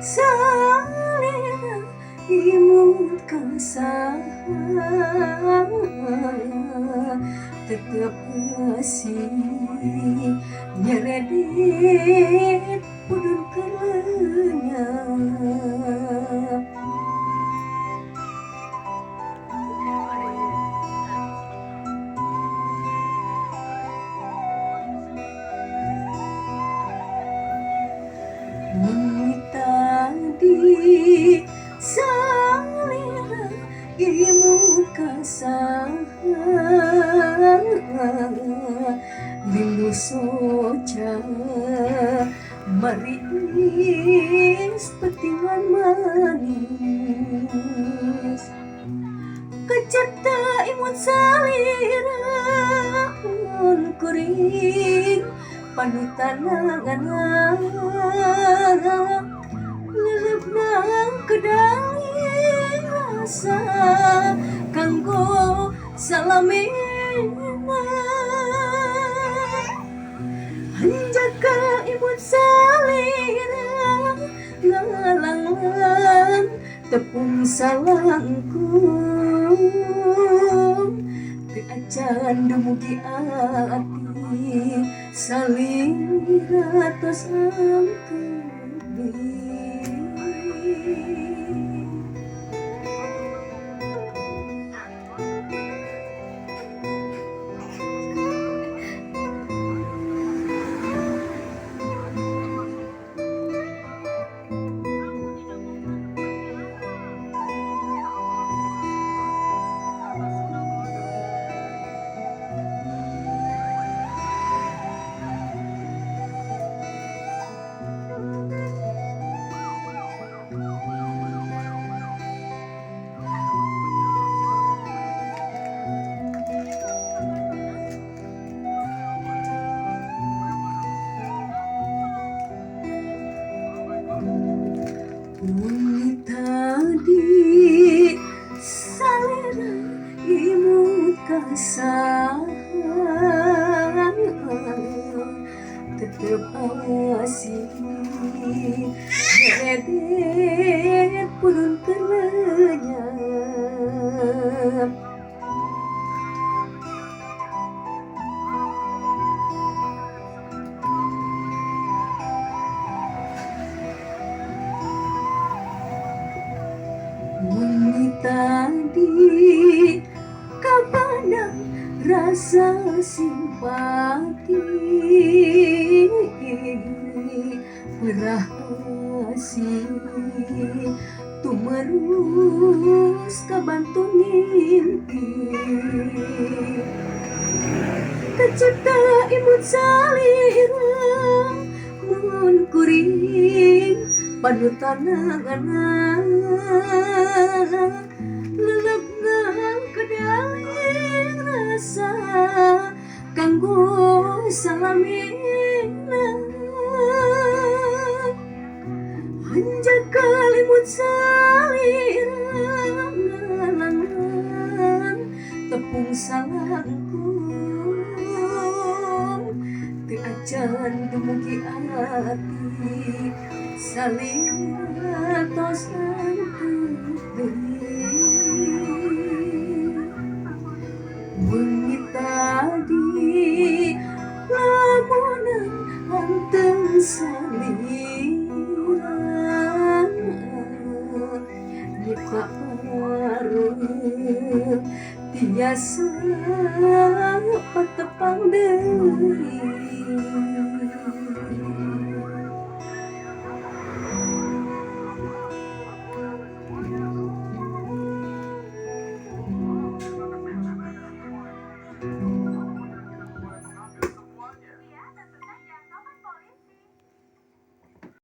Salira imut ka saha tetep asih nyeredit pudun kelenyap. Tadi salira imut ka saha lindu soca mariis petingan manis keceta imut salira mun kuring panutan lelebnang kedaling rasa kanggo salamina hanjaka imut salira ngalanglang tepung salangkung teu acan dumugi ati salira tos angkeut deui. Wengi tadi salira imut ka saha tetep asih nyeredet pudun kelenyap. Wengi tadi kapadang rasa simpati perah asih tumerus kabantu ngimpi kecipta imut salira mun kuring panutan lelebnang kedaling rasa kanggo salamina hanjaka limut salira ngalanglang tepung salangkung teu acan dumugi ati salira tos angkeut deui. Wengi tadi lamunan anteng salira nyipak pareuh tiasa patepang deui.